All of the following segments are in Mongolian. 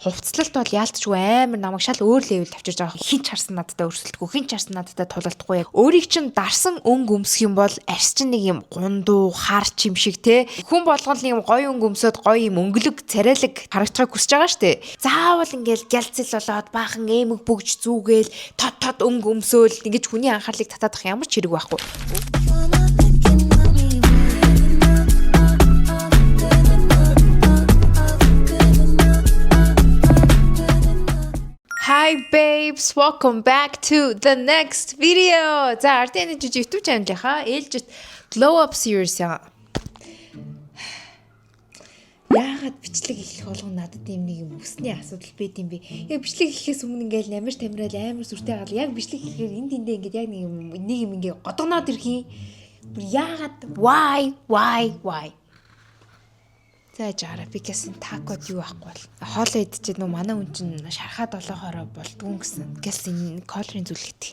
Хувцлалт бол яалтчгүй амар намайг шал өөр level тавьчирж байгаа. Хэн ч харсан надтай өрсөлдөхгүй, хэн ч харсан надтай тулалдахгүй. Өөрийг чинь дарсан өнгө өмсөх юм бол арьс чинь нэг юм гундуу, хар ч юм шиг те. Хүн болгон л нэг юм гоё өнгө өмсөд, гоё юм өнгөлөг, царайлаг харагдахыг хүсэж байгаа штэ. Заавал ингээл гялцэл болоод, баахан эмэг бүгж зүүгээл, тод тод өнгө өмсөөл ингэж хүний анхаарлыг татаадах ямар ч хэрэг байхгүй. Hi babes, welcome back to the next video. За, Ардын жижиг YouTube channel-ийнхаа ээлжит Glow Up series яа. Яагаад бичлэг эхлэх болгон надад ийм нэг юм үсний асуудал байд юм бэ? Яг бичлэг эхлэхээс өмнө ингээл амар тамираал, амар сүртэй гал, яг бичлэг эхлэхээр энд тэндээ ингээд яг нэг юм ингээ годогноод ирэх юм. Бүр яагаад, why, why, why? За, жаараа би гэсэн такод юу байхгүй бол хоолоо идчихэд нөө манай хүн чинь шархаад олоохороо болдгоо гэсэн. Гэлсэн color-ын зүлэгт.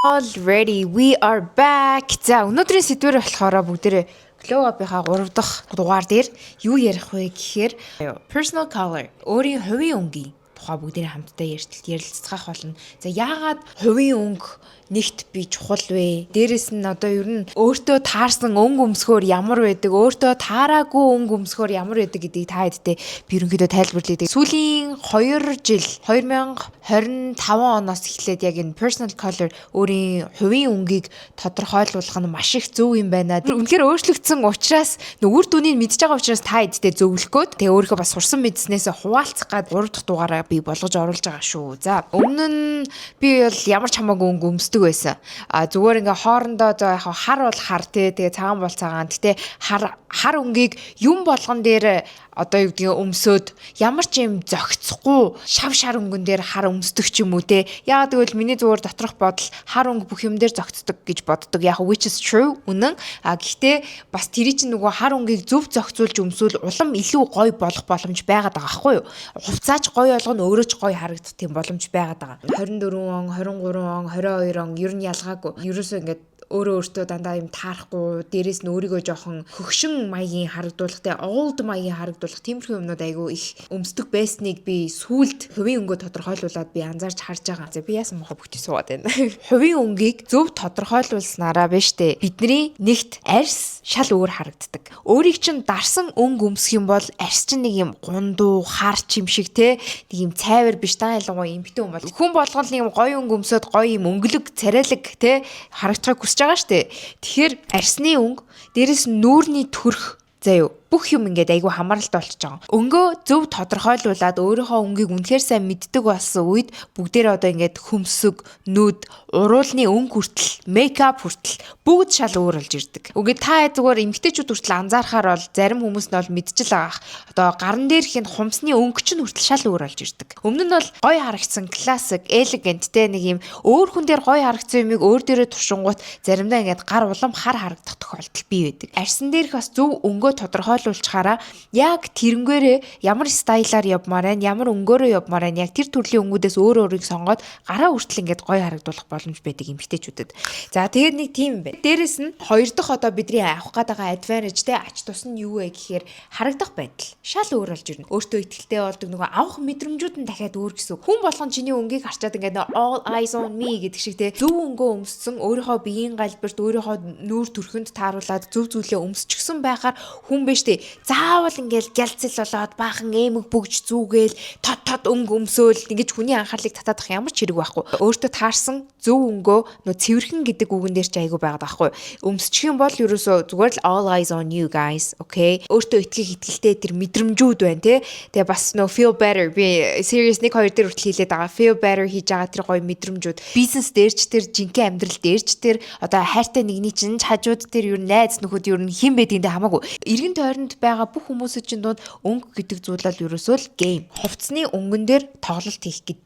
Already we are back. За, өнөөдрийн сэдвэр болохоор бүгдээрээ Glow Up-ийнхаа 3 дахь дугаар дээр юу ярих вэ гэхээр personal color, өөрийн хувийн өнгийн тухай бүгдээрээ хамтдаа ярилцгаах болно. За, яагаад хувийн өнгө нэгт би чухал вэ? Дээрэс нь одоо ер нь өөртөө таарсан өнгө өмсгөөр ямар байдаг, өөртөө таараагүй өнгө өмсгөөр ямар байдаг гэдгийг та хэдтэй би ерөнхийдөө тайлбарлая. Сүүлийн 2 жил, 2025 оноос эхлээд яг энэ personal color, өөрийн хувийн өнгийг тодорхойлуулах нь маш их зөв юм байна. Үнэхээр өөрчлөгдсөн учраас, үр дүнийг мэдж байгаа учраас та хэдтэй зөвлөх гээд, тэгээ өөрийнхөө бас сурсан мэдснээсээ хуваалцах гад 3 дахь дугаараа би болгож оруулж байгаа шүү. За, өмнө нь би бол ямар ч хамаагүй өнгө өмсдөг байсан. А зүгээр ингээ хоорондоо, за, яг хар бол хар те, тэгээ цагаан бол цагаан. Гэтэ хар хар өнгийг юм болгон дээр одоо юу гэдгийг өмсөөд, ямар ч юм зохицохгүй шав шар өнгөн дээр хар өмсдөг ч юм уу те. Яагаад гэвэл миний зүгээр доторх бодол хар өнгө бүх юм дээр зохицдог гэж боддог. Яг which is true, үнэн. А гэхдээ бас тэрий чинь нөгөө хар өнгийг зөв зохицуулж өмсвөл улам илүү гоё болох боломж байгаад байгаа байхгүй юу? Хувцаач гоё болгоно, өөрөө ч гоё харагдах тийм боломж байгаад байгаа. 24 он, 23 он, 22 он ер нь ялгаагүй. Ерөөсөө ингээд өөрөө өөртөө дандаа юм таарахгүй, дээрэс нь өөрийгөө жоохон хөгшин маягийн харагдуулах те, old маягийн харагдуулах тиймэрхүү юмнууд айгүй их өмсдөг байсныг би сүүлд хувийн өнгөө тодорхойлуулад би анзаарч харж байгаа. За, би яасан мохо бүгд суугаад байна. Хувийн өнгийг зөв тодорхойлуулснараа биш те, бидний нэгт арьс шал өөр харагддаг. Өөрийг чинь дарсан өнгө өмсөх юм бол арьс чинь нэг юм гундуу, хар ч юм шиг те, нэг юм цайвар биш даа. Ялангуяа эмэгтэй хүн бол хүн болгон нэг юм гоё өнгө өмсөд, гоё юм өнгөлөг, царайлаг те харагдахыг хүсэж байгаа штэ. Тэгэхээр арьсны өнгө, дээрэс нь нүүрний төрх заяо, бүх юм ингээд айгүй хамааралтай болчихж байгаа. Өнгөө зөв тодорхойлуулад, өөрийнхөө өнгийг үнэхээр сайн мэддэг болсон үед бүгдээрээ одоо ингээд хөмсөг, нүд, уруулны өнгө хүртэл, makeup хүртэл бүгд шал өөр болж ирдэг. Үгүй, та зүгээр эмэгтэйчүүд хүртэл анзаархаар бол зарим хүмүүс нь бол мэдчихэл байгаа. Одоо гаран дээрх энэ хумсны өнгө чинь хүртэл шал өөр болж ирдэг. Өмнө нь бол гоё харагдсан, классик, elegant те, нэг юм өөр хүн дээр гоё харагдсан юмыг өөр дээрээ туршингуут заримдаа ингээд гар улам хар харагдах тохиолдол бий байдаг. Арьсан дээрх бас зөв өнгөө тодорхойлуулчихаараа яг тэрнгээрээ ямар style-аар явмаар байна, ямар өнгөөрөө явмаар байна, яг тэр төрлийн өнгүүдээс өөр өөрийг сонгоод гараа хүртэл ингээд гоё харагдуулах боломж байдаг эмэгтэйчүүдэд. За, тэгээд нэг тийм юм байна. Дээрэс нь хоёр дахь одоо бидний авах гээд байгаа advantage те, ач тус нь юу вэ гэхээр харагдах байдал шал өөр болж ирнэ. Өөртөө итгэлтэй болдог, нөгөө авах мэдрэмжүүд нь дахиад өөр гэсэн. Хүн болгон чиний өнгийг харчаад ингээд all eyes on me гэдэг шиг те, зөв өнгөө өмссөн, өөрийнхөө биеийн галбирт, өөрийнхөө нүүр төрхөнд тааруулаад зөв зүйлээ өмсчихсэн байхаар хүн биш те. Заавал ингээл гялцэл болоод, баахан эмэг бүгж зүүгээл, тод тод өнгө өмсөөл ингэж хүний анхаарлыг татаадах ямар ч хэрэг байхгүй. Өөртөө таарсан зөв өнгөө нөө цэвэрхэн гэдэг үгэн дээр ч айгүй байгаад байхгүй. Өмсчих юм бол ерөөсөө зүгээр л all eyes on you guys, okay? Өөртөө итгэх итгэлтэй тэр мэдрэмжүүд байна те. Тэгээ бас нөө feel better, би series 1 2 дээр хүртэл хэлээд байгаа. Feel better хийж байгаа тэр гоё мэдрэмжүүд. Бизнес дээр ч тэр, жинхэнэ амьдрал дээр ч тэр, одоо хайртай нэгний чинь хажууд тэр ер нь найз нөхөд ер нь хэн байдгийг хамаагүй. Эргэн тойронд байгаа бүх хүмүүсийн чинь дунд өнгө гэдэг зүйл бол ерөөсөө л game. Хувцсны өнгөн дээр тоглолт хийх гэж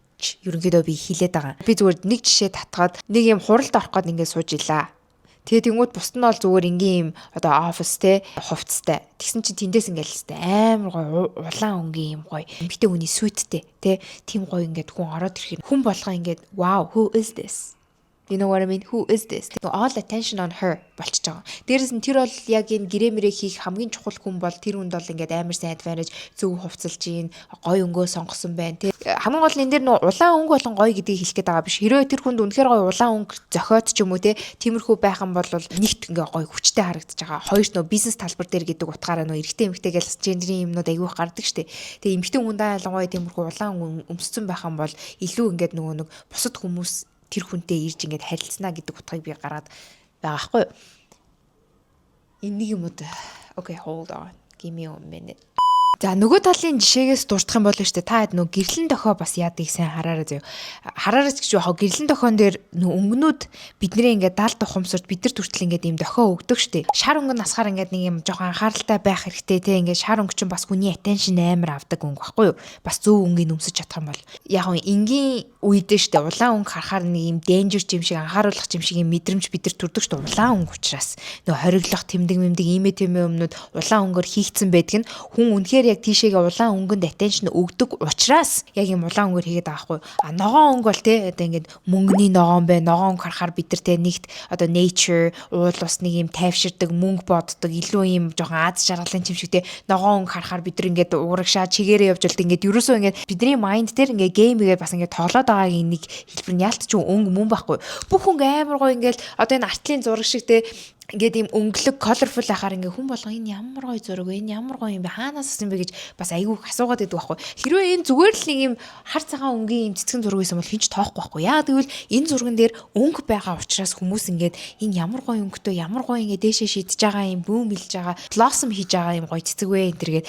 ерөнхийдөө би хилээд байгаа. Би зүгээр нэг жишээ татгаад, нэг юм хуралд орох гээд ингээд сууж илаа. Тэгээ тэнгууд бусд нь бол зүгээр энгийн юм одоо офис те хувцастай. Тэгсэн чинь тэндээс ингээл хэвээр амар гоё улаан өнгийн юм гоё. Эмэгтэй хүний suit-тэй те, тийм гоё ингээд хүн ороод ирэх юм. Хүн болгоо ингээд "Wow, who is this?" You know what I mean? Who is this? All attention on her болчихж байгаа. Дээрээс нь тэр бол яг энэ гэрээ мэрээ хийх хамгийн чухал хүн бол тэр хүнд бол ингээд амар сайн advantage, зөв хувцалж гин, гоё өнгөө сонгосон байна тий. Хамгийн гол нь энэ дээр нөө улаан өнгө болон гоё гэдгийг хэлэх гээд байгаа биш. Хэрвээ тэр хүнд үнэхээр гоё улаан өнгө зохиод ч юм уу те, тиймэрхүү байх юм бол нэгт ингээ гоё хүчтэй харагдаж байгаа. Хоёрт нөө бизнес талбар дээр гэдэг утгаараа нөө эрэгтэй эмэгтэй гэл gender ийн юмнууд айгүйх гардаг штэ. Тэгээ эмэгтэй хүндээ ялангуяа тиймэрхүү улаан өнгө өмссөн байх юм бол илүү ингээд нөгөө нэг бусад хүмүүс тэр хүнтэй ирж ингээд харилцана гэдэг утгыг би гаргаад байгаа байхгүй юу? Энэ нэг юм уу? Okay, hold on. Give me a minute. За, нөгөө талын жишээгээс дурдах юм бол шүү дээ. Та хэд нөө гэрлэн дохио бас яадыг сайн хараарай заяа. Хараарай гэж яг гэрлэн дохион дээр нөө өнгөнүүд бидний ингээд даалт ухамсарт бид нар хүртэл ингээд ийм дохио өгдөг шүү дээ. Шар өнгө насахаар ингээд нэг юм жоохон анхааралтай байх хэрэгтэй те. Ингээд шар өнгө чинь бас хүний attention амар авдаг өнгө баггүй юу? Бас зөв өнгийг өмсөж чадах юм бол. Яг нь энгийн үед шүү дээ. Улаан өнгө харахаар нэг юм danger юм шиг, анхааруулах юм шиг юм мэдрэмж бид нар төрдөг шүү дээ. Улаан өнгө учраас нөө хориглох, тэмдэг мэмдэг иймээ тэмээ юмнууд улаан өнгөөр хийгдсэн байдаг нь хүн үнэхээр яг тийшээгээ улаан өнгөнд attention өгдөг учраас яг юм улаан өнгөөр хийгээд байгаа байхгүй. А ногоон өнгө бол те, одоо ингээд мөнгөний ногоон бай. Ногоон өнгө харахаар бид нар те, нэгт одоо nature, уул ус нэг юм тайвширдаг, мөнгө боддог, илүү юм жоохон аз жаргалын юм шиг те. Ногоон өнгө харахаар бид нар ингээд урагшаа чигээрээ явж болд. Ингээд ерөөсөө ингээд бидний mind дээр ингээд game игээ бас ингээд тоглоод байгаагийн нэг хэлбэр нь яалтч өнгө мөн байхгүй. Бүх өнгө амар гоё ингээд одоо энэ артлын зураг шиг те, ингээд ийм өнгөлөг, colorful ахаар ингээ хүн болгон энэ ямар гоё зураг вэ? Энэ ямар гоё юм бэ? Хаанаас ассан бэ гэж бас айгүй асуугаад байдаг байхгүй. Хэрвээ энэ зүгээр л нэг юм хар цагаан өнгийн ийм цэцгэн зураг байсан бол хэн ч тоохгүй байхгүй. Яа гэвэл энэ зурган дээр өнгө байгаа учраас хүмүүс ингээд энэ ямар гоё өнгөтэй, ямар гоё ингээ дээшээ шидэж байгаа юм, бүүм билж байгаа, blossom хийж байгаа юм гоё цэцэг вэ энэ тэргээд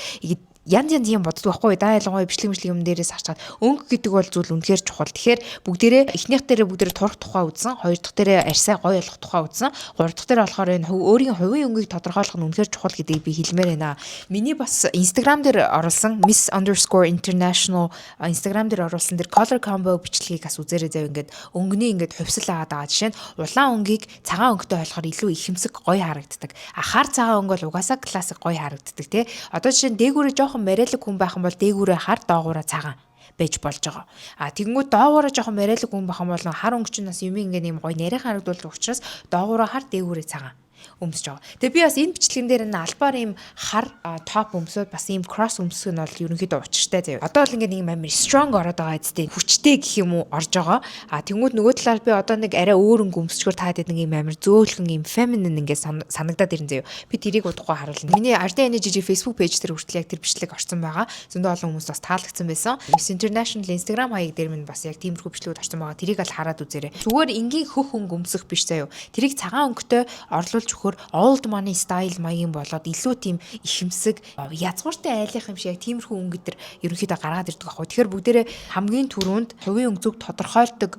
янз янз юм боддог байхгүй да. Ялангуяа бичлэг мичлэг юм дээрээс харчаад өнгө гэдэг бол зүйл үнэхээр чухал. Тэгэхээр бүгдээрээ эхнийх дээрээ бүгдээрээ турах тухай үзсэн, хоёр дахь дээрээ арьсаа гоё болгох тухай үзсэн, гурав дахь дээрээ болохоор энэ өөрийн хувийн өнгийг тодорхойлох нь үнэхээр чухал гэдгийг би хэлмээр байна. Миний бас Instagram дээр оруулсан, Miss_International Instagram дээр оруулсан тэр color combo бичлэгийг бас үзээрэй заяа. Ингээд өнгөний ингээд хувьсал агаад байгаа. Жишээ нь улаан өнгийг цагаан өнгөтэй болохоор илүү ихэмсэг, гоё харагддаг. А хар цагаан өнгө бол угаасаа классик гоё харагддаг тий. Одоо жишээ нь дээгүүрээ жоохон мариалаг хүн байх юм бол дээгүүрээ хар, доогуураа цагаан байж болж байгаа. А тэгэнгүүт доогуураа жоохон мариалаг хүн байх юм бол хар өнгө чинь бас юм ингээд юм гоё нарийн харагдуулдаг учраас доогуураа хар, дээгүүрээ цагаан өмсөж байгаа. Тэгээ би бас энэ бичлэгэн дээр энэ албаар ийм хар топ өмсөөд бас ийм cross өмсөх нь бол ерөнхийдөө учиртай заяа. Одоо бол ингээд нэг юм амар strong ороод байгаа үстэй. Хүчтэй гэх юм уу, орж байгаа. А тэнгууд нөгөө талаар би одоо нэг арай өөр өнгө өмсчгөр таад нэг юм амар зөөлхөн юм feminine ингээд санагдаад ирэн заяа. Би тэрийг удахгүй харуулна. Миний Ardent Energy Facebook page дээр хүртэл яг тэр бичлэг орсон байгаа. Зөндөө олон хүмүүс бас таалагдсан байсан. Miss International Instagram хаяг дээр минь бас яг тиймэрхүү бичлэгүүд орсон байгаа. Тэрийг аль хараад үзээрэй. Зүгээр энгийн хөх өнгө өмсөх биш заяа. Тэрийг цагаан өнгөтэй орлуулж өгөхөр old money style маягийн болоод илүү тийм ихэмсэг, язгууртай айлынх юм шиг яг тиймэрхүү өнгө төр ерөнхийдөө гаргаад ирдэг аахгүй. Тэгэхээр бүгдээрээ хамгийн түрүүнд хувийн өнгө зөв тодорхойлдог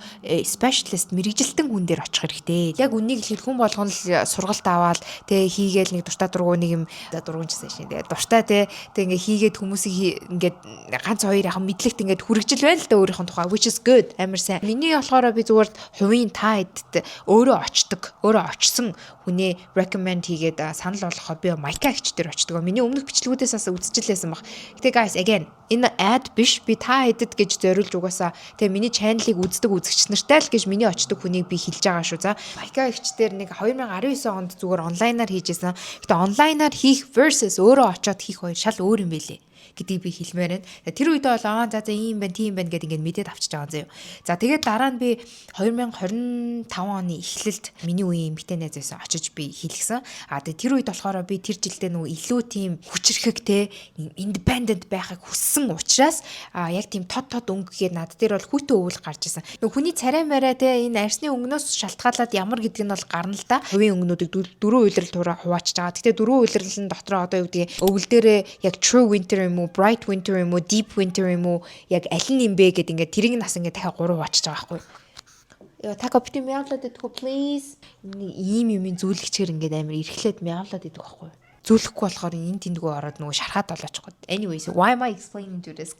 specialist, мэргэжилтэн хүн дээр очих хэрэгтэй. Яг үннийг хэлэхэд хүн болгоно л сургалт аваад тэ хийгээл нэг дуртай дургу нэг юм за дургуун ч гэсэн шин тэ дуртай тэ тэг ингээ хийгээд хүмүүсийг ингээд ганц хоёр яхан мэдлэгт ингээд хүргэж л байна л да өөрийнх нь тухай, which is good, амар сайн. Миний болохоор би зүгээр хувийн та хэдд өөрөө очдог, өөрөө очсон хүнээ recommend хийгээд санал болгоход би Майка эгч дээр очдог. Миний өмнөх бичлэгүүдээс бас үзчихлээсэн баг. Гэтэ guys, again, энэ ad биш, би та хэдэд гэж зориулж угаасаа тэгээ миний channel-ыг үздэг үзэгч нартай л гэж миний очдог хүнийг би хэлж байгаа шүү. За, Майка эгч дээр нэг 2019 онд зүгээр онлайнаар хийжсэн. Гэтэ онлайнаар хийх versus өөрөө очиод хийх хоёр шал өөр юм байлээ гэдгийг би хэлмээр байна. Тэр үедээ бол аа за за ийм байна, тийм байна гэдээ ингээд мэдээд авчиж байгаа юм заяа. За, тэгээд дараа нь би 2025 оны эхлэлд миний үеийн эмэгтэй найз байсан, очиж би хийлгсэн. А тэгээд тэр үед болохоор би тэр жилдээ нөгөө илүү тийм хүчрхэг те, independent байхыг хүссэн учраас а яг тийм тод тод өнгөгээд над дээр бол хүйтэн өвөл гарч исэн. Нөгөө хүний царай марай те, энэ арьсны өнгнөөс шалтгаалаад ямар гэдг нь бол гарна л да. Хувийн өнгөнүүдийг дөрвөн улирал тураа хуваачиж байгаа. Гэтэ дөрвөн улирлын дотроо одоо юу гэдгийг өвөл дээрээ яг true winter юм уу, bright winter юм уу, deep winter юм уу, яг аль нь юм бэ гэд ингээд тэрийг нас ингээд дахиад гурав хуваачиж байгаа байхгүй. Яа, та копти мяавлаад идэх үү, please? Ийм юмын зүүлгчээр ингээд амар эрхлээд мяавлаад идэх байхгүй. Зүүлэхгүй болохоор энэ тэндгүү ороод нөгөө шархаад болоочих гоо. Anyways, why am I explaining to this?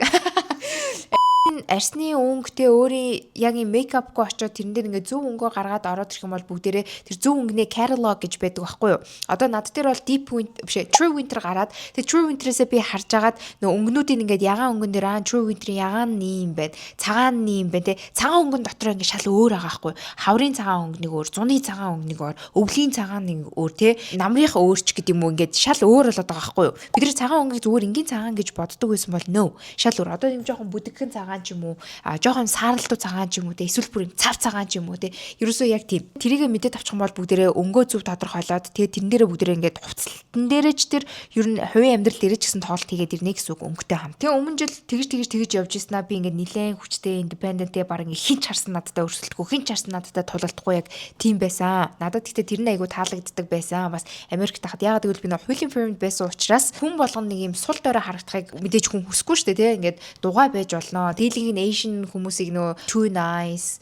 Арьсны өнгөтэй өөрийн яг юм makeup гүй очиод тэрэн дээр ингээд зөв өнгөө гаргаад ороод ирэх юм бол бүгдээрээ тэр зөв өнгөний catalog гэж байдаг байхгүй юу? Одоо над дээр бол deep winter биш, true winter гараад, тэр true winter-ээсээ би харж агаад нөө өнгөнүүдийн ингээд ягаан өнгөн дээр true winter-ийн ягаан нь юм байна. Цагаан нь юм байна те. Цагаан өнгөн дотор ингээд шал өөр байгаа байхгүй юу? Хаврын цагаан өнгөнийг өөр, зуны цагаан өнгөнийг өөр, өвлийн цагаан нэг өөр те. Намрынх өөр ч гэдэг юм уу, ингээд шал өөр болоод байгаа байхгүй юу? Бид нар цагаан өнгийг зүгээр энгийн цагаан гэж боддог байсан бол no. Шал өөр. Одоо юм жоохон бүдэгхэн цагаан ч юм уу, жоохон сааралтуу цагаан ч юм уу те. Эсвэл бүр юм цав цагаан ч юм уу те. Ерөөсөө яг тийм. Тэрийг мэдээд авчих юм бол бүгдээрээ өнгөө зөв тодорхойлоод, тэгээ тэрэн дээрээ бүгдээрээ ингээд хувцлалтан дээрээ ч тэр ер нь хувийн амьдрал дээрээ ч гэсэн тоглолт хийгээд ирнэ гэсэн үг өнгөтэй хам. Тэгээ өмнө жил тэгж тэгж тэгж явж ирсэн аа, би ингээд нилээн хүчтэй, independent тэй, баг ингээд хин ч харсан надтай өрсөлдөхгүй, хин ч харсан надтай тулалдахгүй, яг тийм байсан. Надад гэхдээ тэр нь айгу таалагддаг байсан. Бас Америкт тахад, яагаад гэвэл би нэг хуулийн firm д байсан учраас хүн болгоно нэг юм сул дорой харагдахыг мэдээж хүн хүсэхгүй шүү дээ, тий. Ингээд дугай байж болно. Дийлэнх нь Asian хүмүүсийг нөө too nice,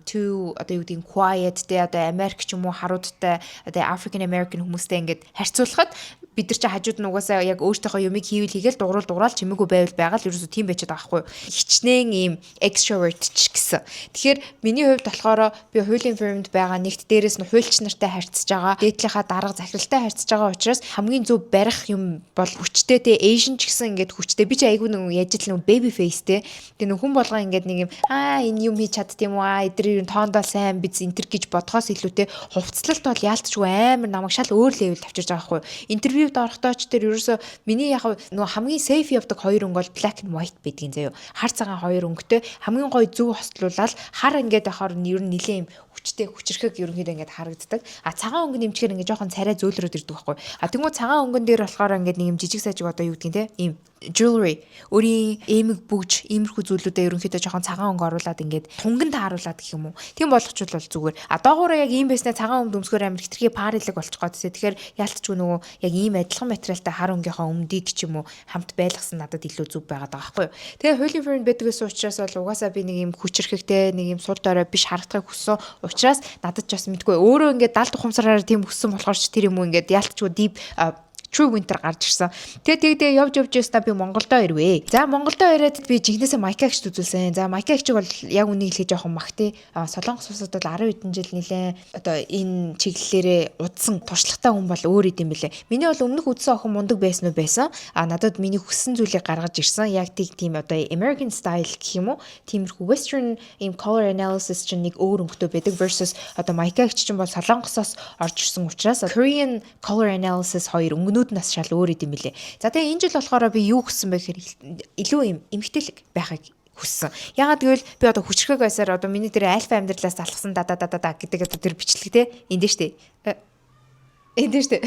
too одоо юу гэдэг, quiet те, одоо Америк ч юм уу харуудтай, одоо African American хүмүүстэй ингээд харьцуулахад бид нар чи хажууд нь угаасаа яг өөртөөхөө юмыг хийвэл хийгээл, дугруул дуграал, чимээгүй байвал байгаа л, ерөөсөө тийм байчаад байгаа байхгүй юу. Хичнээн ийм extrovert ч гэсэн. Тэгэхээр миний хувьд болохоор би хуулийн firm д байгаа нэгт, дээрээс нь хуульч нартай харьцаж байгаа, дээдлийнхаа дарга захиралтай харьцаж байгаа учраас хамгийн зөв барих юм бол хүчтэй те. Asian ч гэсэн ингээд хүчтэй. Би чи айгүй нэг яаж л нэг baby face те. Тэгээ нэг хүн болгон ингээд нэг юм энэ юм хийж чадд юм уу, эдгээр юм тоондоо сайн биз энтер гэж бодхоос илүүтэй хувцлалт бол яалтчгүй амар намайг шал өөр level тавьчирж байгаа байхгүй юу. Интервьюд орохдоо ч тэр ерөөсөө миний яг нөгөө хамгийн safe явдаг хоёр өнгө бол black and white байдгийн заяо. Хар цагаан хоёр өнгөтэй хамгийн гоё зөв хослуулаад хар ингээд байхаар нь ер нь нилээн юм хүчтэй, хүчрэхэг ерөнхийдөө ингээд харагддаг. А цагаан өнгө нэмчихээр ингээд жоохон царай зөөлрөөд ирдэг байхгүй. А тэгмүү цагаан өнгөн дээр болохоор ингээд нэг юм жижиг сажиг, одоо юу гэдгийг те, ийм jewelry, өөрийн эмэг бүгж, иймэрхүү зүйлүүдээ ерөнхийдөө жоохон цагаан өнгө оруулаад, ингээд тунган тааруулаад гэх юм уу. Тийм болгочвол бол зүгээр. А доогоороо яг ийм байснаа цагаан өмд өмсгөр амар хитрхи парилэг болчих гоо. Тэгэхээр яалтчгүй нөгөө яг ийм адилхан материалтай хар өнгийнхөө өмдийг ч юм уу хамт байлгасан надад илүү зүг байгаад байгаа байхгүй юу. Тэгээ хуулийн firm байдаг гэсэн учраас бол угаасаа би нэг юм хүчрэхэгтэй, нэг юм сул дорой биш харагдахыг хүссэн учраас надад ч бас мэдгүй өөрөө ингээд далд ухамсараар тийм хүссэн болохоор ч тэр юм уу, ингээд яалтчгүй deep True Winter гарч ирсэн. Тэгээ тэгээ явж явж байснаа би Монголдо ирвэ. За, Монголдо ирээд би жинхнээсээ Майка эгчд үзүүлсэн. За, Майка эгчиг бол яг үнийг хэлээ жоохон махти. Солонгос улсад бол 10 хэдэн жил нилээн одоо энэ чиглэлээрээ удсан туршлагатай хүн бол өөр идэм бэлээ. Миний бол өмнөх үзсэн охин мундаг байсан уу, байсан. А надад миний хүссэн зүйлийг гаргаж ирсэн. Яг тийм одоо American style гэх юм уу? Тиймэрхүү western ийм color analysis чинь нэг өөр өнгөтэй байдаг versus одоо Майка эгч чинь бол Солонгосоос орж ирсэн учраас Korean color analysis хоёр өнгөнүүд нь бас шал өөр идэм бэлээ. За, тэгээ энэ жил болохоор би юу хүссэн бэ гэхээр илүү юм эмгтээлэг байхыг хүссэн. Ягаад гэвэл би одоо хүчрхэг байсаар одоо миний тэр альфа амьдралаас залхсан да да да да гэдэг одоо тэр бичлэг те энд штэ. Энд дээ штэ.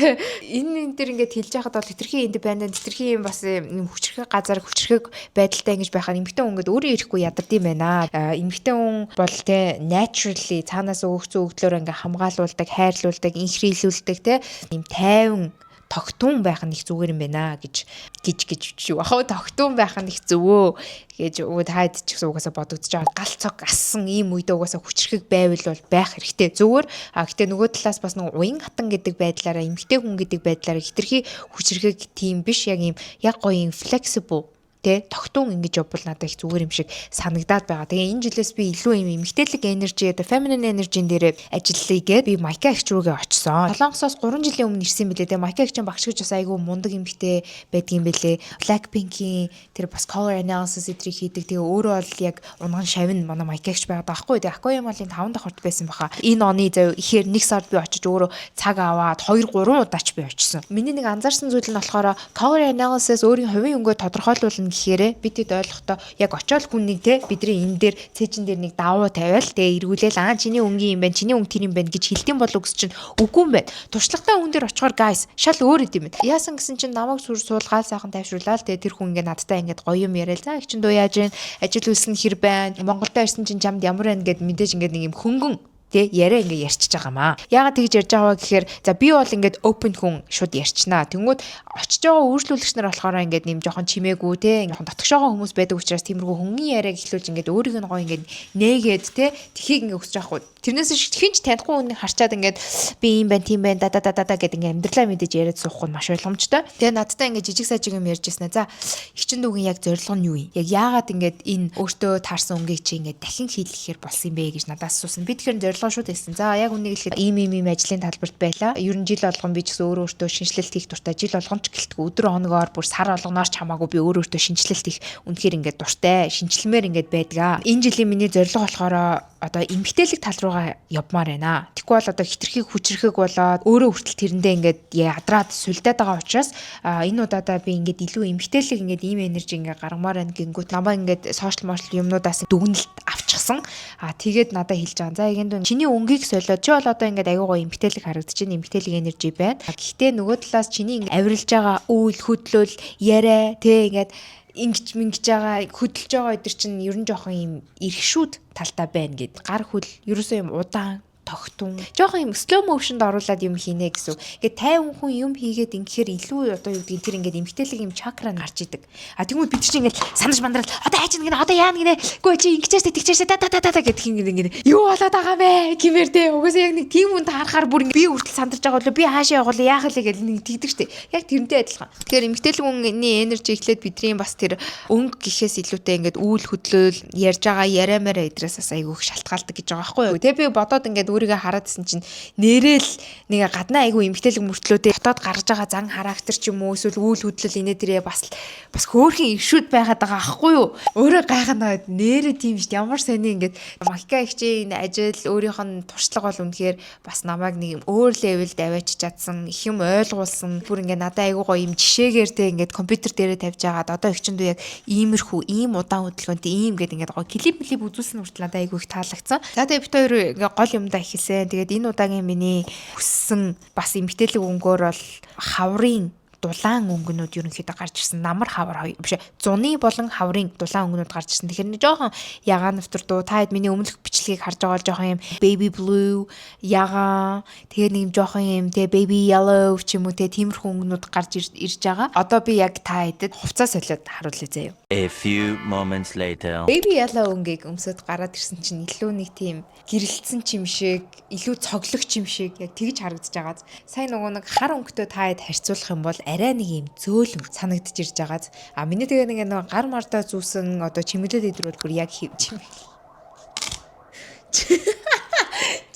Энэ энэ дэр ингээд хэлж яхад бол хитрхи independent, хитрхи юм бас юм хүчрхэг газар, хүчрхэг байдалтай ингэж байхад эмэгтэй хүн ингээд өөрөө ирэхгүй ядард юм байна. Эмэгтэй хүн бол те naturally цаанаас өгцөн өгдлөөр ингээд хамгаалуулдаг, хайрлуулдаг, инхрийлүүлдэг те, юм тайван тогтун байх нь их зүгээр юм байна гэж гэж гэж юу ах вэ, тогтун байх нь их зөвөө гэж таад ч гэсэн угаасаа бодогдож байгаа. Гал цог ассан ийм үедээ угаасаа хүчрхэг байвал бол байх хэрэгтэй. Зүгээр. А гэтээ нөгөө талаас бас нэг уян хатан гэдэг байдлаараа, эмэгтэй хүн гэдэг байдлаараа хитрхи хүчрхэг тийм биш, яг ийм яг гоё юм flexible те, тогтун ингэж явбал надад их зүгээр юм шиг санагдаад байгаа. Тэгээ энэ жилээс би илүү юм эмэгтэйлэг energy, одоо feminine energy-н дээр ажиллая гээд би Майка эгч рүүгээ очсон. Солонгосоос 3 жилийн өмнө ирсэн билээ те. Майка эгч багш гэж бас айгүй мундаг эмэгтэй байдгийн бэлээ. Blackpink-ийн тэр бас color analysis эдрийг хийдэг. Тэгээ өөрөө бол яг унган шавн манай Майка эгч байгаад байгаа байхгүй. Тэгээ Акоямалын 5 давхарт байсан баха. Энэ оны зав ихээр нэг сард би очиж өөрөө цаг аваад 2 3 удаач би очсон. Миний нэг анзаарсан зүйл нь болохоор color analysis өөрийн хувийн өнгөө тодорхойлуулна гэхээрээ бид тэд ойлгохдоо яг очиод хүн нэг те бидний энэ дээр цээжин дээр нэг давуу тавиал тэгээ эргүүлээл "Аа, чиний өнгийн юм байна, чиний өнгө тэр юм байна" гэж хэлдэм болов гэсэн чинь үгүй юм байна. Туршлагатай хүн дээр очихоор, guys, шал өөр идэм байна. Яасан гэсэн чинь намайг сүр суулгаал, сайхан тайвшруулаад тэгээ тэр хүн ингээ надтай ингээд гоё юм яриад, "За, их чин дуу яаж вэ? Ажил үйлс нь хэр байна? Монголдо ирсэн чинь чамд ямар байна?" гэд мэдээж ингээд нэг юм хөнгөн Тэ, яриа ингээ ярьчихж байгаа маа. Яагаад тэгж ярьж байгаа вэ гэхээр за би бол ингээд open хүн, шууд ярьчнаа. Тэнгүүд очиж байгаа үйлчлүүлэгч нар болохоор ингээд нэм жоохон чимээгүй, те, жоохон дотгошоогоо хүмүүс байдаг учраас тиймэрхүү хүмүүний яриаг эхлүүлж ингээд өөрийг нь гоё ингээд нээгээд, те, тхийг ингээ өсөж байгаа хгүй. Тэрнээс хэн ч танихгүй хүнийг харчаад ингээд би ийм байна, тийм байна, да да да да да гэд ингээ амьдралаа мэдээж яриад суух нь маш ойлгомжтой. Тэгээ надтай ингээ жижиг сажиг юм ярьж ирсэн. За, эгчин дүүгийн яг зорилго нь юу юм? Яг яагаад ингээд энэ өөртөө таарсан өнгийг чи ингээд дахин хийлгэхээр болсон юм бэ гэж надаас асуусан. Би тэгэхээр зорилгоо шууд хэлсэн. За, яг үнийг хэлэхэд ийм ийм ийм ажлын талбарт байлаа. Ер нь жил болгон би ч гэсэн өөрөө өөртөө шинэчлэлт хийх дуртай. Жил болгон ч гэлтгүй, өдөр хоногоор, бүр сар болгоноор ч хамаагүй би өөрөө өөртөө шинэчлэлт хийх үнэхээр ингээд дуртай. Шинэчлэмээр ингээд байдгаа. Энэ жилийн миний зорилго болохоор одоо эмгтээлэг тал руугаа явмаар байна. Тэгэхгүй бол одоо хитрхийг хүчрэхэг болоод өөрөө хүртэл тэрэндээ ингээд ядраад сүлдээд байгаа учраас энэ удаадаа би ингээд илүү эмгтээлэг, ингээд ийм energy ингээд гаргамаар байна гингүүт намаа ингээд social мошл юмнуудаас дүгнэлт авчихсан. А тэгээд надад хэлж байгаа. За, эгэнд чиний өнгийг солиод, чи бол одоо ингээд аягүй гоё эмгтээлэг харагдаж байна. Эмгтээлэг energy байна. Гэхдээ нөгөө талаас чиний ингээд авиралж байгаа үйл хөдлөл, яриа, тэ, ингээд ингэж мингэж байгаа, хөдөлж байгаа өдр чинь ер нь жоохон юм эргшүүд талтай байна гэд. Гар хөл ерөөсөө юм удаан тогтун. Жоохон юм slow motion-д оруулаад юм хийнэ гэсэн. Ингээд 50 хүн юм хийгээд ингэхээр илүү одоо юу гэдгийг тэр ингээд эмгтээлэг юм чакра нь гарч идэг. А тэгмүүд бид чинь ингээд санаж мандрал одоо хайж гинэ, одоо яана гинэ. Үгүй, чи ингэчээсээ, тэгчээсээ, да да да да гэдг ингээд ингээд юу болоод байгаа бэ гэмээр те. Угаасаа яг нэг тийм хүн таарахаар бүр би хүртэл сандарч байгаа болоо, би хаашаа явах вэ, яах вэ гэл нэг тэгдэг штэ. Яг тэрнтэй адилхан. Тэгэхээр эмгтээлэг хүний energy эхлээд бидний бас тэр өнгө гэхээс илүүтэй ингээд үйл хөдлөл, ярьж байгаа яриамаараа эдрээс бас айгүй их шалтгаалдаг гэж байгаа байхгүй юу. Тэгээ би бодоод ингээд өөрийгөө хараадсэн чинь нэрэл нэг гаднаа айгүй эмгтээлэг мөртлөө те дотоод гаргаж байгаа зан характер ч юм уу, эсвэл үйл хөдлөл инээ тэрээ бас хөөрхөн иршүүд байгаад байгаа ахгүй юу. Өөрөө гайханаа, нэрээ тийм шүү дээ. Ямар сони ингээд Макка ихчийн ажил, өөрийнх нь туршлага бол үнэхээр бас намайг нэг юм өөр level д аваачиж чадсан, их юм ойлгуулсан. Бүр ингээд надад айгүй гоё юм жишээгээр те ингээд компьютер дээрээ тавьж агаад одоо эгчэндүү яг иймэрхүү ийм удаан хөдөлгөөнтэй ийм гээд ингээд гоё клип клип үзүүлсэн хүртэл надад айгүй их таалагдсан. За, тэгээ бид хоёр ингээд гол юмдаа эхэлсэн. Тэгээд энэ удаагийн миний хүссэн бас эмгтээлэг өнгөөр бол хаврын дулаан өнгөнүүд ерөнхийдөө гарч ирсэн. Намар хавар хоёр биш, зуны болон хаврын дулаан өнгөнүүд гарч ирсэн. Тэгэхээр нэг жоохон ягаан нэвтэр дуу, та хэд миний өмнөх бичлэгийг харж байгаа бол жоохон юм baby blue, ягаан, тэгээ нэг юм жоохон юм те baby yellow ч юм уу те, тиймэрхүү өнгөнүүд гарч ирж байгаа. Одоо би яг та хэдэд хувцас солиод харуулъя заяа. A few moments later. Baby yellow өнгийг өмсөд гараад ирсэн чинь илүү нэг тийм гэрэлтсэн чим шиг, илүү цоглог чим шиг яг тэгж харагдаж байгаа. Сайн нөгөө нэг хар өнгөтэй та хэд харьцуулах юм бол арай нэг юм зөөлөн санагдаж ирж байгааз. А миний тэгээ нэг нөгөө гар мардаа зүүсэн одоо чимэглэл идэр бол бүр яг чимэглэл.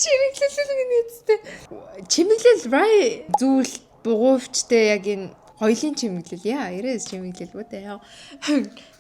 Чимэглэл гэнэ үстэй. Чимэглэл, right, зүйл бугуувчтай яг энэ хоёлын чимэглэл, яа, it is чимэглэл, what the hell.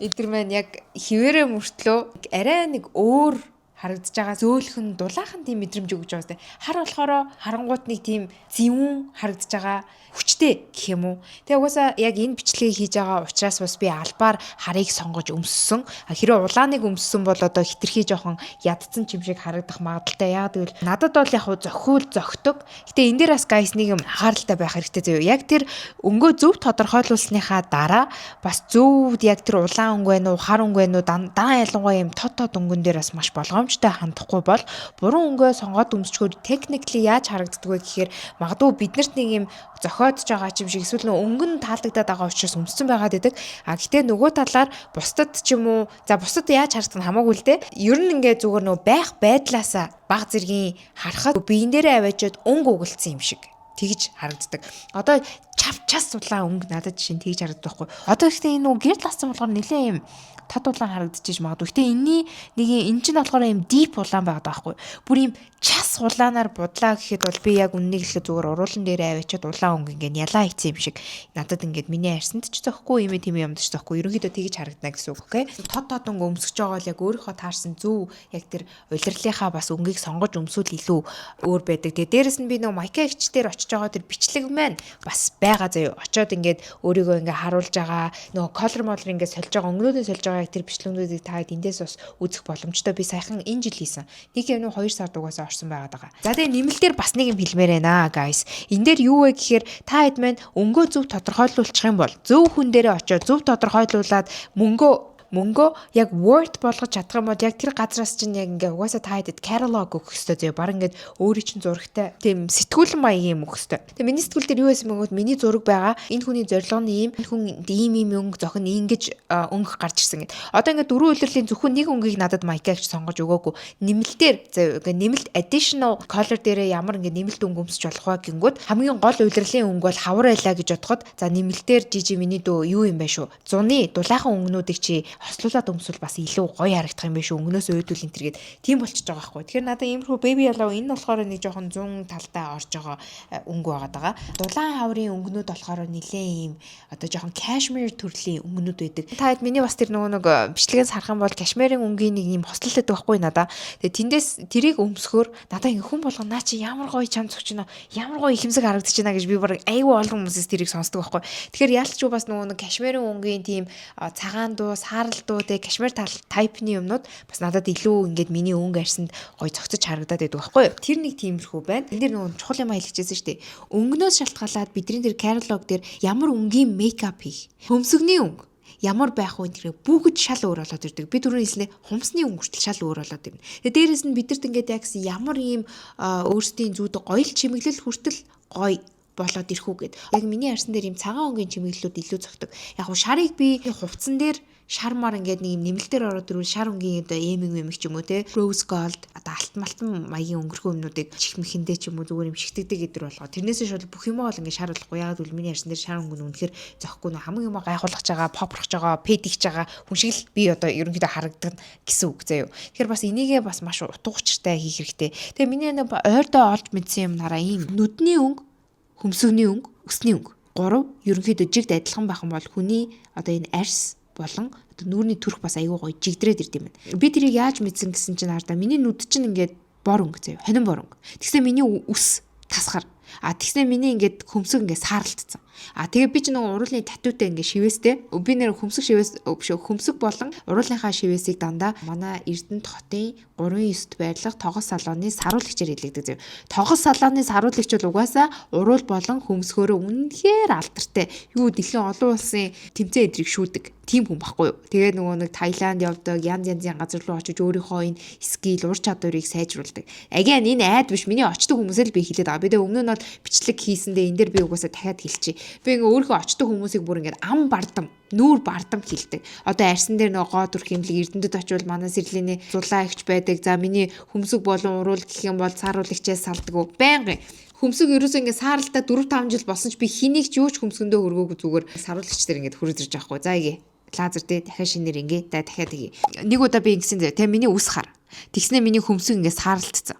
Эдэр маань яг хിവэрэ мөртлөө арай нэг өөр харагдаж байгаа, зөөлхөн дулаахан тийм мэдрэмж өгч байгаа сте. Хар болохоор харангуут нэг тийм зэвүүн харагдаж байгаа, хүчтэй гэх юм уу. Тэгээ угаасаа яг энэ бичлэгийг хийж байгаа учраас бас би албаар харыг сонгож өмссөн. Хэрвээ улааныг өмссөн бол одоо хитрхи жоохон ядцсан чим шиг харагдах магадлалтай. Яг гэвэл надад бол яг зохиул зохидог. Гэтэ энэ дээр бас, guys, нэг юм анхааралтай байх хэрэгтэй заяа. Яг тэр өнгөө зөв тодорхойлуулсныхаа дараа бас зөв яг тэр улаан өнгө байна уу, хар өнгө байна уу, дан ялангуяа юм тод тод өнгөн дээр бас маш болгоомжтой хандахгүй бол буруу өнгөө сонгоод өмсчгөр technically яаж харагддаг вэ гэхээр магадгүй биднэрт нэг юм зохиодж байгаа юм шиг эсвэл нөө өнгө нь таалагдаад байгаа учраас өмссөн байгаад байдаг. А гэтээ нөгөө талаар бусдад ч юм уу, за, бусдад яаж харагдах нь хамаагүй л дээ. Ер нь ингээ зүгээр нөө байх байдлаасаа баг зэргийн харахад биен дээрээ аваачаад өнгө угалцсан юм шиг тэгж харагддаг. Одоо чав час улаан өнгө надад жишээ нь тэгж харагддаг байхгүй. Одоо ихтэй энэ нөгөө гэрэл лассан болохоор нэлээ юм тод улаан харагдчихэж магадгүй. Гэтэ энэний нэг юм эн чинь болохоор юм deep улаан байгаа байхгүй. Бүр юм час улаанаар будлаа гэхэд бол би яг үннийг хэлэхэд зүгээр уруулан дээрээ аваачаад улаан өнгө ингээд ялаа хийсэн юм шиг надад ингээд миний арьсанд ч зөхгүй, юм тийм юмд ч зөхгүй, ерөнхийдөө тэгж харагдана гэсэн үг, okay. Тод тод өнгө өмсөж байгаа бол яг өөрийнхөө таарсан зөв яг тэр улирлынхаа бас өнгийг сонгож өмсвөл илүү өөр байдаг. Тэгээ дээрэс нь би нөгөө Майка эгч дээр очиж байгаа тэр бичлэг маань бас байгаа заяа. Очоод ингээд өөрийгөө ингээд харуулж байгаа, нөгөө color молор ингээд сольж байгаа, өнгөнүүдээ сольж байгаа яг тэр бичлэгнүүдийг та эндээс бас үзэх боломжтой. Би саяхан энэ жил хийсэн. Нэг юм уу 2 сард угаасаа орсон байгаад байгаа. За, тэгээ нэмэлтээр бас нэг юм хэлмээр байна, guys. Энэ дээр юу вэ гэхээр та хэд маань өнгөө зөв тодорхойлуулчих юм бол, зөв хүн дээрээ очиод зөв тодорхойлуулад мөнгөө Мөнгөө яг worth болгож чадах юм бол яг тэр газраас чинь яг ингээ угаасаа та хэдэд catalog өгөх ёстой зөө. Бараг ингээд өөрийн чинь зурагтай тийм сэтгүүлэн маягийн юм өгөх ёстой. Тэгээ миний сэтгүүл дээр юу байсан бөгөөд миний зураг байгаа. Энэ хүний зорилго нь ийм, энэ хүн ийм ийм өнгө зохин, ингэж өнгө гарч ирсэн гэд. Одоо ингээд дөрвөн улирлын зөвхөн нэг өнгийг надад Майка гэж сонгож өгөөгүй. Нэмэлтээр зөө, ингээд нэмэлт additional color дээрээ ямар ингээд нэмэлт өнгө өмсөж болох вэ гингүүд хамгийн гол улирлын өнгө бол хавар байлаа гэж бодоход, за, нэмэлтээр жижи миний дөө юу юм бэ шүү. Зуны дулаахан өнгөнүүдийг чи хослуулад өмсвөл бас илүү гоё харагдах юм биш үү? Өнгөнөөс өөдүүл энэ төргээд тийм болчихж байгаа байхгүй. Тэгэхээр надад иймэрхүү baby yellow, энэ болохоор нэг жоохон 100 талдаа орж байгаа өнгө байгаад байгаа. Дулаан хаврын өнгөнүүд болохоор нэлээ ийм одоо жоохон cashmere төрлийн өнгөнүүд байдаг. Та хэд миний бас тэр нөгөө нэг бичлэгээс харах юм бол cashmere-ийн өнгийн нэг ийм хослол байдаг байхгүй надаа. Тэгээ тэндээс тэрийг өмсөхөөр надаа ингээ хүн болгон "Наа чи ямар гоё чам зогч байна. Ямар гоё ихэмсэг харагдаж байна" гэж би баг айгүй олон хүмүүсээс тэрийг сонсдог байхгүй. Тэгэхээр ялч бас нөгөө нэг cashmere-ийн өнгийн тийм цагаан дуу, саарал дуу, тэгээ cashmere type-ны юмнууд бас надад илүү ингээд миний өнгө арьсанд гоё зохицож харагдаад байдаг байхгүй юу. Тэр нэг тиймэрхүү байна. Энэ дээр нөгөө чухал юм хэлчихсэн шүү дээ. Өнгөнөөс шалтгаалаад бидний тэр catalog дээр ямар өнгийн makeup хийх, хөмсгний өнгө ямар байх вэ тэр бүгд шал өөр болоод ирдэг. Би түрүүний хэлснэ, хумсны өнгө хүртэл шал өөр болоод ирнэ. Тэгээ дээрэс нь бидэрт ингээд яг ямар ийм өөрсдийн зүүд гоёл чимэглэл хүртэл гоё болоод ирэх үү гэд. Яг миний арьсан дээр ийм цагаан өнгийн чимэглэлүүд илүү зохидог. Яг гоо шарыг би хувцсан дээр шар мар ингээд нэг юм нэмэлтээр ороод ирвэл шар өнгийн одоо эмэг мэмэг ч юм уу те, rose gold, одоо алт малтан маягийн өнгөрхөн юмнуудыг чихмэхэндээ ч юм уу зүгээр юм шигтгэдэг гэдэр болгоо. Тэрнээсээ шууд бүх юмаа бол ингээд шар болохгүй. Яг бол миний арьсан дээр шар өнгө нь үнэхээр зохихгүй нэ хамгийн юм гайхуулах байгаа, попрох байгаа, пэдигч байгаа хүн шиг л би одоо ерөнхийдөө харагдана гэсэн үг заяа. Тэгэхээр бас энийгээ бас маш утга учиртай хийх хэрэгтэй. Тэгээ миний нэг ойрдоо олж мэдсэн юм нараа ийм нүдний өнгө, хөмсгний өнгө, үсний өнгө. Гурав ерөнхийдөө жигд адилхан байх юм бол хүний одоо энэ арьс болон одоо нүүрний төрх бас айгүй гоё жигдрээд ирд юм байна. Би тэрийг яаж мэдсэн гэсэн чинь хардаа миний нүд чинь ингээд бор өнгө заяа. Хонин бор өнгө. Тэгсэн миний үс тасгар. А тэгснэ миний ингээд хөмсөг ингээд сааралтцсан. А тэгээ би ч нөгөө уруулны tattoo-тай ингээд шивээстэй. Би нэр хөмсөг шивээс биш, хөмсөг болон уруулынхаа шивээсийг дандаа манай Эрдэнэт хотын 3-9-т байрлах Тогос салооны саруулагчаар хэлэгдэг зэв. Тогос салооны саруулагч бол угаасаа уруул болон хөмсгөөрөө үнэхээр алдартай. Юу дэлхийн олон улсын тэмцээн эдрийг шүүдэг тийм хүн баггүй юу. Тэгээ нөгөө нэг Таиланд явдаг, янз янзын газар руу очиж өөрийнхөө энэ skill, ур чадварыг сайжруулдаг. Again, энэ айд биш, миний очдог хүмүүсээ л би хэлээд байгаа. Би тэгээ өмнө нь бол бичлэг хийсэндээ энэ дээр би угаасаа дахиад хэлчихье. Би ингээ өөрийнхөө очдог хүмүүсийг бүр ингээ ам бардам, нүүр бардам хилдэг. Одоо арьсан дээр нөгөө гоо дүрх имлэг Эрдэнэтэд очивол манай сэрлэний зулаа ихч байдаг. За, миний хөмсөг болон уруул гэх юм бол сааруулагчаас салдаг уу. Байнгын хөмсөг ерөөсөө ингээ сааралтай 4 5 жил болсон ч би хэнийг ч юу ч хөмсгөндөө хөргөөгүй, зүгээр саруулагч дээр ингээд хүрэж ирж байгаа хгүй. За, игээ лазер дээр дахиад шинээр ингээ да дахиад тгий. Нэг удаа би ингэсэн зэ. Тэгээ миний үс хар. Тэгснэ миний хөмсөг ингээ сааралтцсан.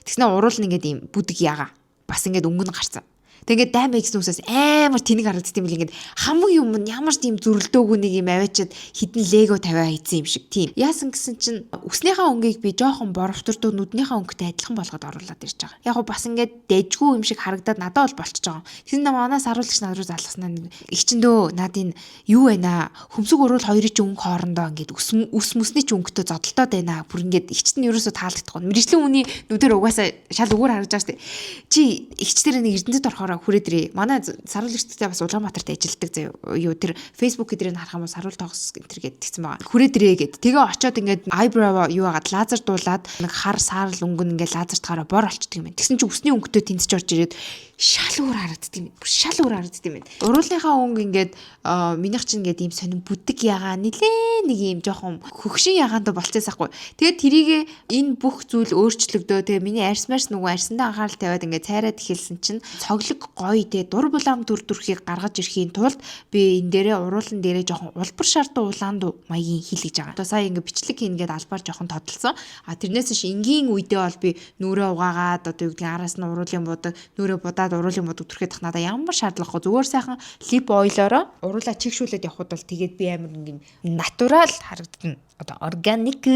Тэгснэ уруул нь ингээд ийм бүдэг яга. Бас ингээд өнгө нь гарцсан. Тэгээд ингээд даймаа гэсэн үсээс амар тэнэг харагдсан юм бил, ингээд хамаг юм нь ямар ч тийм зүрлдөөгүй нэг юм аваачаад хідэн лего тавиа хийцэн юм шиг тийм. Яасан гэсэн чинь үснийхаа өнгийг би жоохон боровтордоо нүднийхээ өнгөтэй адилхан болгоод оруулаад ирж байгаа. Яг гоо бас ингээд дэжгүй юм шиг харагдаад надад бол болчихж байгаа. Тэгсэн нам манаас харуулагч над руу залгаснаа нэг ихчэндөө над энэ юу байна, хөмсөг уруул хоёрын чи өнгө хоорондоо ингээд үс үс мүсний чи өнгөтэй зодолтоод байна. Бүр ингээд ихчт нь ерөөсөө таалагдахгүй. Мэргэжлийн хүний нүдээр угаасаа шал үгээр харагдаж байгаа шүү дээ. Чи ихчдэр нэг Эрдэнэтэд орохоор хүрээд ирээ. Манай саруулагчтай бас Улаанбаатарт ажилладаг заяа. Юу тэр Facebook эдрийг харах юм бол саруул тогс энэ төр гэдгийгсэн тэгсэн байгаа. Хүрээд ирээ гэд. Тэгээ очиод ингээд eyebrow юу хагаад лазер дуулаад нэг хар саарал өнгө нь ингээд лазертахаараа бор олчдөг юм байна. Тэгсэн чинь үсний өнгөтэй тэнцэж орж ирээд шал өөр харагддаг юм. Бүр шал өөр харагддаг юм байна. Уруулынхаа өнгө ингээд минийх чинь ингээд ийм сонин бүдэг ягаа нилээ нэг ийм жоохон хөгшин ягаанд болцсон байхгүй. Тэгээд тэрийг энэ бүх зүйл өөрчлөгдөө. Тэгээ миний арьс марс нөгөө арьсандаа анхаарал тавиад ингээд цайраад эхэлсэн чинь цоглог гоё те дур булаам дүр төрхийг гаргаж ирэхийн тулд би энэ дээрээ уруулан дээрээ жоохон улбар шардуу улаан дуу маягийн хийлгэж байгаа. Одоо сая ингээд бичлэг хийнэ гээд албаар жоохон тодолсон. А тэрнээс ш энгийн үедээ бол би нүрээ угаагаад одоо юу гэдгийг араас нь уруулын будаг, нүрээ будаад уруулын будаг түрхэд тах надаа ямар шаардлагагүй, зүгээр сайхан lip oil-ороо уруулаа чигшүүлээд явхад бол тэгээд би амар ингээд natural харагдана. Одоо органик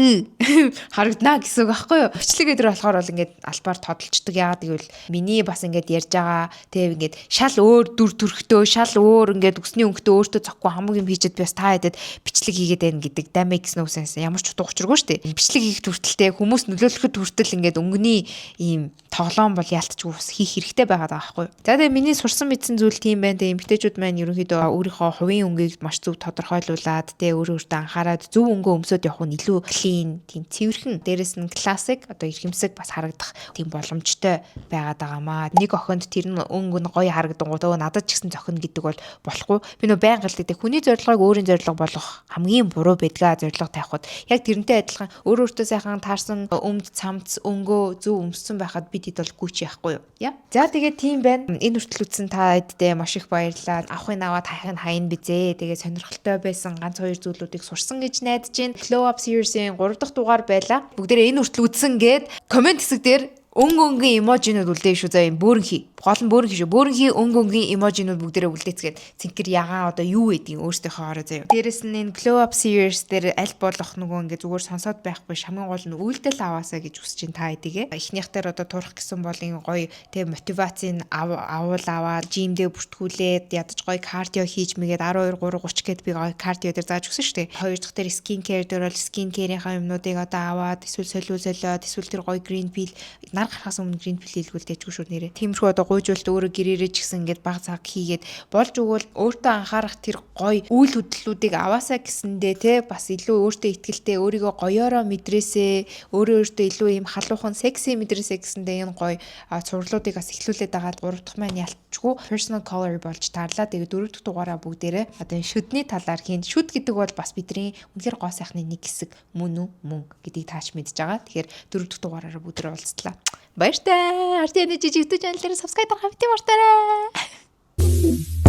харагдана гэсэн үг аахгүй юу? Бичлэг өдр болохоор бол ингээд албаар тодолчдөг. Яагаад гэвэл миний бас ингээд ярьж байгаа, тэг ингээд шал өөр дүр төрхтөө, шал өөр ингээд үсний өнгөтөө өөртөө зохихгүй хамаг юм хийчихэд би бас та хэдэд бичлэг хийгээд байна гэдэг that makes no sense. Ямар ч утга учиргүй шүү дээ. Бичлэг хийх хүртэлтэй, хүмүүс нөлөөлөхөд хүртэл ингээд өнгөний ийм тоглоом бол яалтчгүй бас хийх хэрэгтэй байгаа даа байхгүй юу? За, тэгээ миний сурсан мэдсэн зүйл тийм байна. Тэгээ эмэгтэйчүүд маань ерөнхийдөө өөрийнхөө хувийн өнгийг маш зөв тодорхойлуулад, тэгээ өөрөө өөртөө анхаарад зөв өнгөө өмсөд явах нь илүү clean, тийм цэвэрхэн, дээрэс нь классик, одоо эрхэмсэг бас харагдах тийм боломжтой байгаад байгаамаа. Нэг охинд тэр нь өнгө нь гоё харагдангууд өө надад ч гэсэн зохино гэдэг бол болохгүй. Би нөө байнга л гэдэг, хүний зорилгыг өөрийн зорилго болгох хамгийн буруу байдгаа зорилго тавихад. Яг тэрнтэй адилхан өөр өөртөө сайхан таарсан өмд, цамц, өнгөө зөв өмссөн байхад бид хэд бол гүч яахгүй юу? Яа. За, тэгээд тийм байна. Энэ хүртэл үзсэн та хэддээ маш их баярлалаа. Авахын аваад хайхын хаяна бизээ. Тэгээд сонирхолтой байсан ганц хоёр зүйлүүдийг сурсан гэж найдаж байна. Glow Up Series-ийн 3 дахь дугаар байлаа. Бүгдээрээ энэ хүртэл үзсэн гээд comment хэсэг дээр өнгө өнгийн emoji-нууд үлдээе шүү заа, юм бөөрөнхий. Гол нь бөөрөнхий шүү. Бөөрөнхий өнгө өнгийн emoji-нууд бүгдээрээ үлдээцгээд цэнхэр, ягаан, одоо юу гэдгийг өөрсдийнхөө ороо заяа. Дээрэс нь энэ Glow Up Series дээр аль болох нөгөө ингээ зүгээр сонсоод байхгүй, хамгийн гол нь үйлдэл аваасаа гэж хүсэж чинь та хэдийгээ. Эхнийх дээр одоо турах гэсэн бол энэ гоё тэг мотивацийг авуул аваад gym дээ бүртгүүлээд ядаж гоё cardio хийж мэгээд 12 3 30 гэд би гоё cardio дээр зааж өгсөн шүү дээ. Хоёр дахь дээр skin care дээр бол skin care-ийн юмнуудыг одоо аваад, эсвэл солиул солиод, эсвэл тэр гоё green peel нар гарахаас өмнө green peel хийлгүүл дэжгүй шүү нэрээ. Тиймэрхүү одоо гуйжуулт өөрөө гэрээрээ ч гэсэн ингээд баг цаг хийгээд болж өгвөл өөртөө анхаарах тэр гоё үйл хөдлөлүүдийг аваасаа гэсэндээ те бас илүү өөртөө итгэлтэй, өөрийгөө гоёороо мэдрээсээ, өөрөө өөртөө илүү ийм халуухан секси мэдрээсээ гэсэндээ энэ гоё цувралуудыг бас эхлүүлээд байгаа. Гурав дахь маань ялчгүй personal color болж таарлаа. Тэгээд дөрөв дэх дугаараа бүгдээрээ одоо энэ шүдний талаар хийн. Шүд гэдэг бол бас бидний үнэхээр гоо сайхны нэг хэсэг мөн үү, мөн гэдгийг таач мэдж байгаа. Тэгэхээр дөрөв дэх дугаараараа бүгдээрээ уулзтлаа. Баяртай. Артины жижиг YouTube channel-ээр subscribe дарах бити мартаарай.